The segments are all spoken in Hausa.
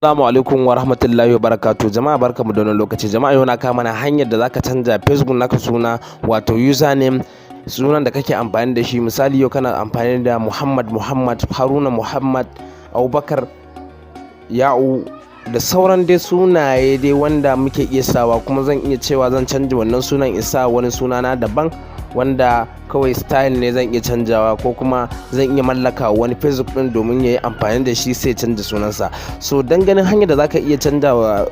Assalamu alaikum wa rahmatullahi wa barakatuh. Jama'a, barkamu da wannan lokaci. Jama'a, yau na kawo mana hanyar da zaka canja Facebook naka suna, wato username, sunan da kake amfani da shi. Misali, yau kana amfani da Muhammad Muhammad, Haruna Muhammad, Abubakar, Ya'u da sauran dai sunaye dai wanda muke iya sawa. Kuma zan iya cewa zan canja wannan sunan in sa wani sunana daban, wanda kawai style ne zan iya canjawa, ko kuma zan iya mallaka wani Facebook din domin ya yi amfani da shi sai canja sunansa. So dan ganin hanyar da zaka iya canjawa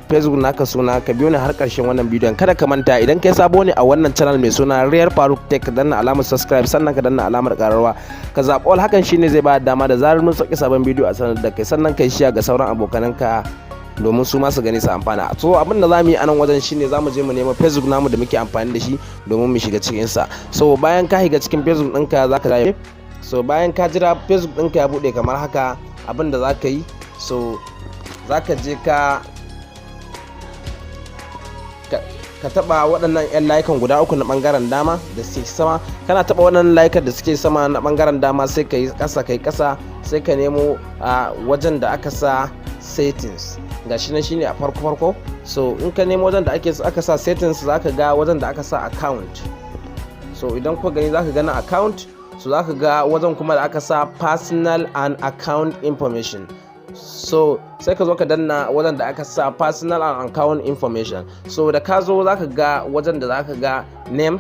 Facebook naka suna, ka biyo ni har karshen wannan bidiyon. Kada ka manta, idan kai sabo ne a wannan channel mai suna Real Faruk Tech, danna alamar subscribe, sannan ka danna alamar kararrawa, ka zaɓi all. Hakan shine zai ba dama da zarar mun sauke sabon bidiyo a sanar da kai, sannan kai share ga sauran abokananka domin su ma su gani su amfana. So abin da zamu yi a nan wajen shine zamu je mu nemo Facebook namu da muke amfani da shi domin mu shiga cikin sa. So bayan ka shiga cikin Facebook ɗinka, zaka so bayan ka jira Facebook ɗinka ya buɗe kamar haka, abin da zaka yi, so zaka je ka taba waɗannan 'yan layukan guda uku na ɓangaren dama da suke sama. Kana taba waɗannan layukan da suke sama na ɓangaren dama, sai ka yi ƙasa, kai ƙasa, sai ka nemo a wajen da aka sa settings. Ga shi nan, shine a farko farko. So in ka nemo wajen da aka sa settings, zaka ga wajen da aka sa account. So idan kuka gani, zaka ga na account. So zaka ga wajen kuma da aka sa personal and account information. So sai ka zo ka danna wajen da aka sa personal and account information. So da ka zo, zaka ga wajen da zaka ga name,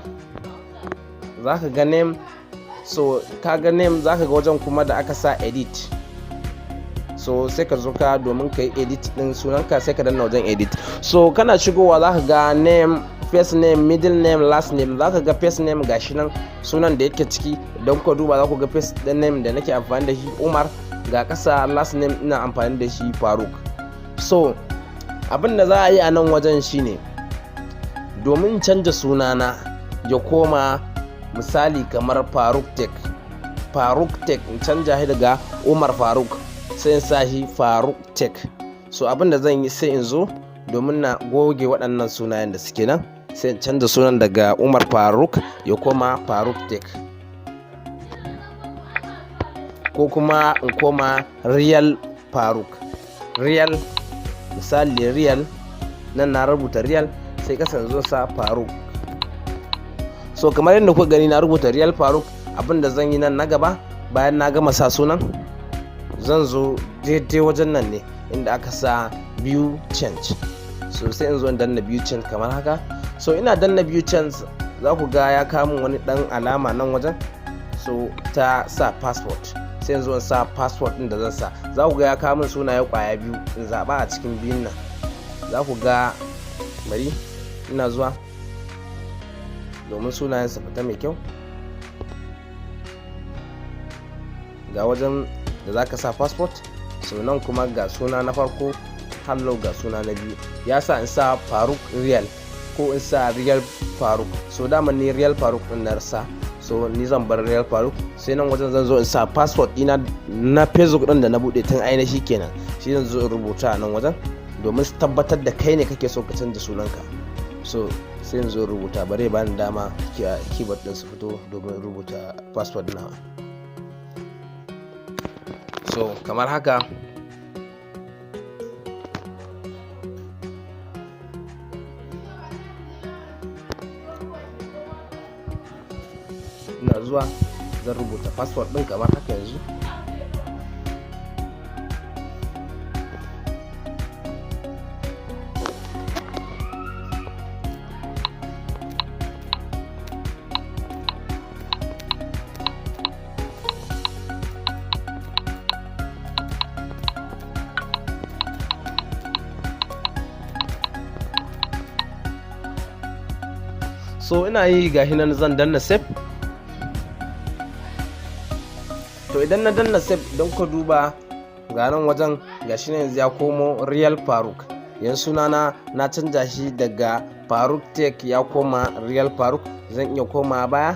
zaka ga name. So ka ga name, zaka ga wajen kuma da aka sa edit. So sai ka zo ka domin ka yi edit din sunanka, sai ka danna wajen edit. So kana shigowa, zaka ga name, first name, middle name, last name. Zaka ga first name, gashi nan sunan da yake ciki. Don ka duba, za ku ga first name da nake amfani da shi Umar, ga ƙasa last name ina amfani da shi Faruk. So abin da za a yi a nan wajen shine, domin canza sunana ya koma misali kamar Faruk Tech, Faruk Tech, in canja shi daga Umar Faruk sai in sa shi Faruk Tech. So abin da zan yi, sai in zo domin na goge waɗannan sunayen da suke nan, sai in canza sunan daga Umar Faruk ya koma Faruk Tech, ko kuma in koma Real Faruk, Real, misali Real. Nan na rubuta Real, sai kasan zo sa Faruk. So kamar yadda kuka gani, na rubuta Real Faruk. Abinda zan yi nan na gaba, bayan na gama sa sunan, zan zo daidai wajen nan ne inda aka sa view change. So sai in zo in danna view change kamar haka. So ina danna view change, za ku ga ya kamun wani dan alama nan wajen, so ta sa password. Sai yanzu in sa password din da zan sa. Za ku ga ya kawo min sunaye kwaya biyu, in zaɓa a cikin biyun nan. Za ku ga, bari ina zuwa domin sunayen su fita mai kyau. Ga wajen da za ka sa password. So nan kuma ga suna na farko, hallo ga suna na biyu. Ya sa in sa Faruk Real ko in sa Real Faruk. So dama ni Real Faruk din na sa, so ni zan bar Real Faruk. Sai nan wajen zan zo in sa password dina na Facebook din da na bude tun ainihi kenan. Shi zan zo in rubuta a nan wajen domin su tabbatar da kai ne kake so ka canza sunanka. So sai in zo rubuta, bare bani dama keyboard din su fito domin rubuta password nawa. So kamar haka. Ina zuwa, zan rubuta password din kamar haka yanzu. So ina yi, gashi nan zan danna save. To idan na danna save, don ka duba ga nan wajen, gashi nan yanzu ya komo Real Faruk. Yanzu sunana na canza shi daga Faruk Tech ya koma Real Faruk. Zan iya koma baya.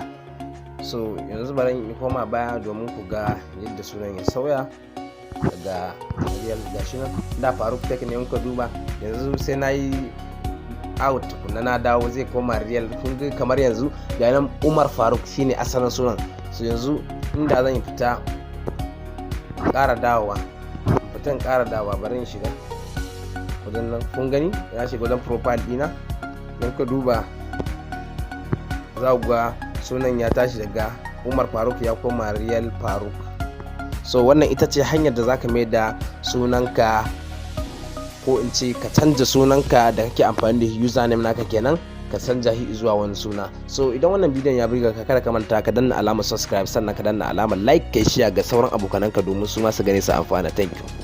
So yanzu bari in koma baya domin ku ga yadda sunan ya sauya daga Real. Gashi nan, da Faruk Tech ne ka duba. Yanzu sai na yi out tukuna na dawo, zai koma Real. Kun ga kamar yanzu ga nan Umar Faruk shine asalin sunan. So yanzu inda zan yi fita, ƙara dawowa, fita. Fita in ƙara dawa. Bari in shiga wajen nan. Kun gani, ya shiga wajen profile ɗina. Don ka duba, za ku ga sunan ya tashi daga Umar Faruk ya koma Real Faruk. So wannan ita ce hanyar da zaka mai da sunanka, ko in ce ka canza sunanka da kake amfani da username naka kenan, ka canza shi zuwa wani suna. So idan wannan bidiyon ya burge ka, kada ka manta ka danna alamar subscribe, sannan ka danna alamar like, kai share ga sauran abokananka domin su ma su gane su amfana. Thank you.